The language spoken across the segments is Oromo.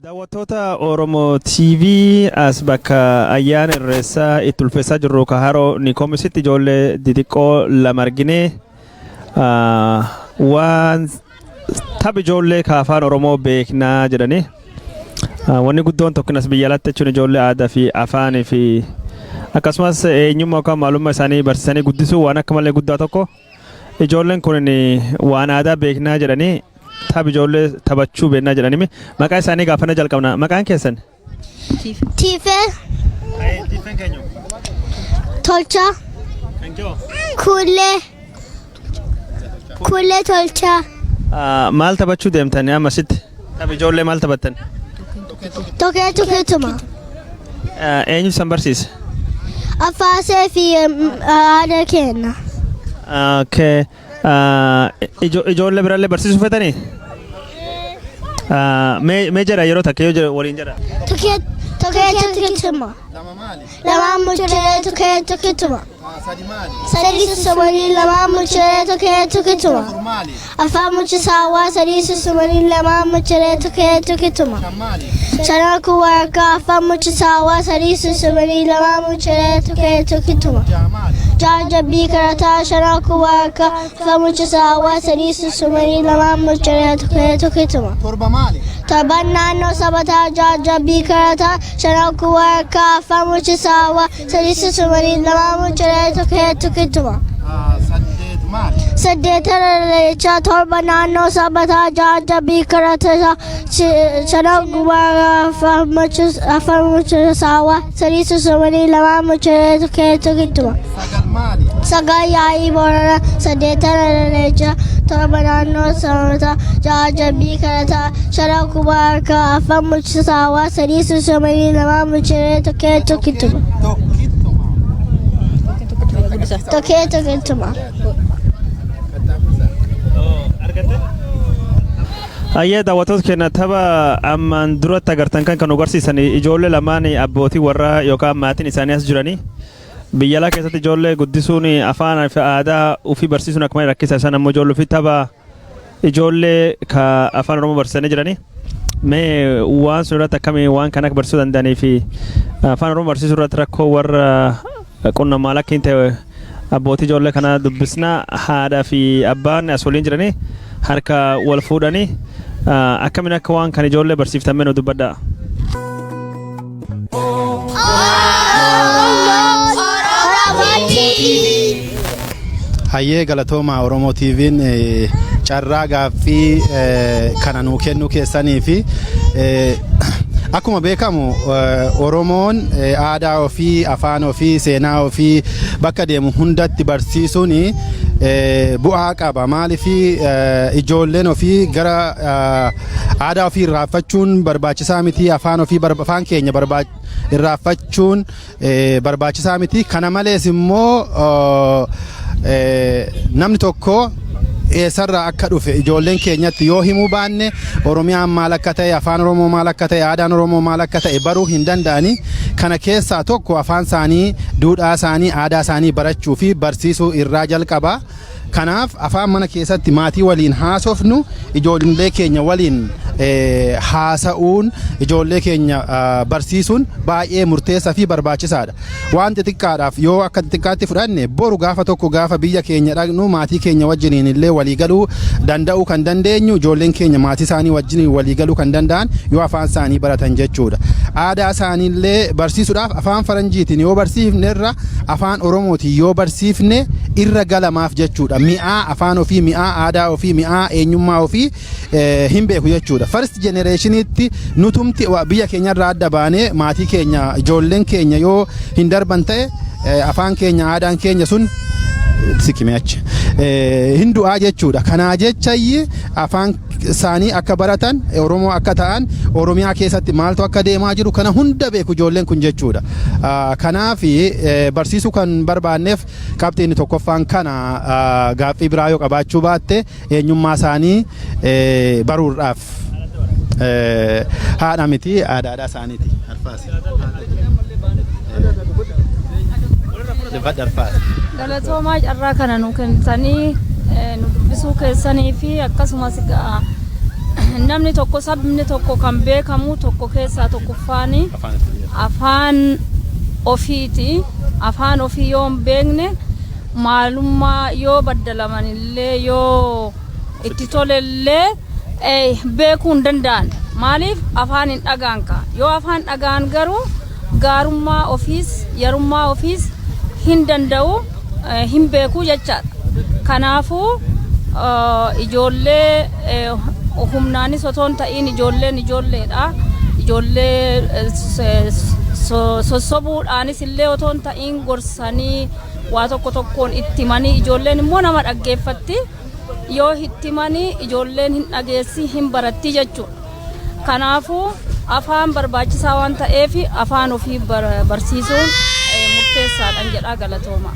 Daawwattoota Oromoo TV, as bakka ayyaana Irreessaa itti ulfeessaa jirru ka Haroo Nikoomisitti ijoollee xixiqqoo lama argine, waan tapha ijoollee ka afaan Oromoo beeknaa jedhani. Wanni guddoon tokkinas biyya alatti jechuun ijoollee aadaa fi afaanii fi akkasumas eenyummaa yookaan maalummaa isaanii barsiisanii guddisuu waan akka malee guddaa tokko. Ijoolleen kun waan aadaa beeknaa jedhanii, tapha ijoollee taphachuu beeknaa jedhanii, maqaa isaanii gaafanna jalqabna. Maqaan keessan? Tiifee. Tiifeen keenyu? Tolchaa. Kuulee. Kuulee Tolchaa. Maal taphachuu deemtanii ammasitti? Tapha ijoollee maal taphattan? Tokkee tokkeetuma. Eenyu san barsiise? Afaasee fi haadha keenya. Okay. Ijoollee biraallee barsiisuu feetanii? Mee jedha, yeroo takka yoo jedha waliin jedha. Tokkee tokkee tokkeetuma. Lamaan muchiree tokkee tokkeetuma. Sadii susumanii lamaan muchiree tokkee tokkeetuma. Afaan muchisaawwaa, sadii susumanii lamaan muchiree tokkee tokkeetuma. Shanan kun waraqaa, afaan muchisaawwaa, sadii susumanii lamaan muchiree tokkee tokkeetuma. Jaha jabbii karataa, shanan kun waraqaa, afaan muchisaawwaa, sadii susumanii lamaan muchiree tokkee tokkeetuma. Torba maali? Torban naannoo sabataa, jaha jabbii karataa, shanan kun waraqaa, afaan muchisaawwaa, sadii susumanii lamaan muchiree tokkee tokkeetuma. Saddeet maali? Saddeetana leencaa, torba naannoo sabataa, jaha jabbii karataa, shanan gubaraa, afaan muchisaawwaa, sadii susumanii lamaan muchiree tokkee tokkeetuma. Sagal maali? Sagal yaa'ii Boorana, saddeetana leencaa, torba naannoo sabataa, jaha jabbii karataa, shanan gubaraa, afaan muchisaawwaa, sadii susumanii lamaan muchiree tokkee tokkeetuma. Tokkittuma. Tokkee tokkeetuma. Ayyee, daawwattoota keenya, tapha ammaan duratti agartan kan nu agarsiisan ijoollee lamaan abbootii warraa yookaan maatiin isaanii as jiranii. Biyya alaa keessatti ijoollee guddisuun, afaan fi aadaa ofii barsiisuun akkuma rakkisa, isaan ammoo ijoollee ofii tapha ijoollee ka afaan Oromoo barsiisanii jiranii. Mee waan sun irratti akkamii waan kana akka barsiisuu danda'anii fi afaan Oromoo barsiisuu irratti rakkoo warra qunnamaa akka hin ta'e abbootii ijoollee kana dubbisna. Haadha fi abbaan as waliin jiranii harka wal fuudhanii, akkamiin akka waan kan ijoollee barsiiftan mee nu dubbadhaa. Oromoo TV. Hayyee, galatoomaa. Oromoo TV'n carraa gaaffii kana nuu kennuu keessanii fi akkuma beekamu Oromoon aadaa ofii, afaan ofii, seenaa ofii bakka deemu hundatti barsiisuun bu'aa qaba. Maaliif ijoolleen ofii gara aadaa ofii irraanfachuun barbaachisaa miti, afaan ofii, afaan keenya irraanfachuun barbaachisaa miti. Kana malees immoo namni tokko eessarraa akka dhufe ijoolleen keenyatti yoo himuu baanne, Oromiyaan maal akka ta'e, afaan Oromoo maal akka ta'e, aadaan Oromoo maal akka ta'e baruu hin danda'ani. Kana keessaa tokko afaan isaanii, duudhaa isaanii, aadaa isaanii barachuu fi barsiisuu irraa jalqaba. Kanaaf afaan mana keessatti maatii waliin haasofnu ijoollee keenya waliin haasa'uun, ijoollee keenya barsiisuun baay'ee murteessaa fi barbaachisaadha. Waan xixiqqaadhaaf yoo akka xixiqqaatti fudhanne, boru gaafa tokko gaafa biyya keenya dhaqnu maatii keenya wajjiniin illee waliigaluu danda'uu kan dandeenyu, ijoolleen keenya maatii isaanii wajjiniin waliigaluu kan danda'an yoo afaan isaanii baratan jechuudha. Aadaa isaanii illee barsiisuudhaaf afaan faranjiitiin yoo barsiifne irra afaan Oromootiin yoo barsiifne irra galamaaf jechuudha. Mi'aa afaan ofii, mi'aa aadaa ofii, mi'aa eenyummaa ofii hin beeku jechuudha. First generationitti nutumti biyya keenyarraa adda baanee maatii keenya, ijoolleen keenya yoo hin darban ta'e, afaan keenya, aadaan keenya sun sikime achi hin du'aa jechuudha. Kanaa jechayyi afaan isaanii akka baratan, Oromoo akka ta'an, Oromiyaa keessatti maaltu akka deemaa jiru kana hunda beeku ijoolleen kun jechuudha. Kanaaf barsiisuu kan barbaanneef qabxiin inni tokkoffaan kana. Gaaffii biraa yoo qabaachuu baatte, eenyummaa isaanii baruudhaaf haadha miti, aadaadhaa isaaniiti. Arfaasi. Dubbadhu, Arfaasi. Galatoomaa, carraa kana nu kennitanii nu dubbisuu keessanii fi akkasumas egaa Namni tokko, sabni tokko kan beekamu tokko keessaa tokkoffaani afaan ofiiti. Afaan ofii yoo hin beekne, maalummaa yoo baddalaman illee, yoo itti tolellee, beekuu hin danda'an. Maaliif? Afaan hin dhagaan ka. Yoo afaan dhagaan garuu gaarummaa ofiis yarummaa ofiis hin danda'u, hin beekuu jechaadha. Kanaafuu ijoollee humnaanis otoo hin ta'in, ijoolleen ijoolleedha. Ijoollee sossobuudhaanis illee otoo hin ta'in, gorsanii, waa tokko tokkoon itti himanii, ijoolleen immoo nama dhaggeeffatti. Yoo itti himanii, ijoolleen hin dhageessi, hin baratti jechuudha. Kanaafuu afaan barbaachisaa waan ta'eef, afaan ofii barsiisuun murteessaadhaan jedhaa. Galatooma.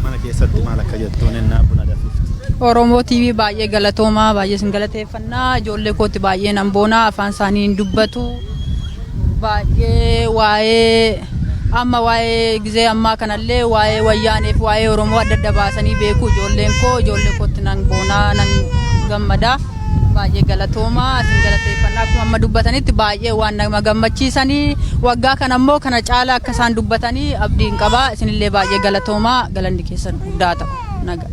Mana keessatti maal akka jettuun ennaa buna danfiftu? Oromoo TV, baay'ee galatoomaa, baay'ee isin galateeffannaa. Ijoollee kootti baay'ee nan boonaa, afaan isaanii hin dubbatu. Baay'ee waa'ee amma, waa'ee gizee ammaa kanallee, waa'ee wayyaaneef waa'ee Oromoo adda adda baasanii beeku ijoolleen koo. Ijoollee kootti nan boonaa, nan gammadaa. Baay'ee galatoomaa, isin galateeffannaa. Akkuma amma dubbatanitti baay'ee waan nama gammachiisanii, waggaa kana immoo kana caala akka isaan dubbatanii abdiin qabaa. Isinillee baay'ee galatoomaa, galanni keessan guddaa ta'u. Nagaa.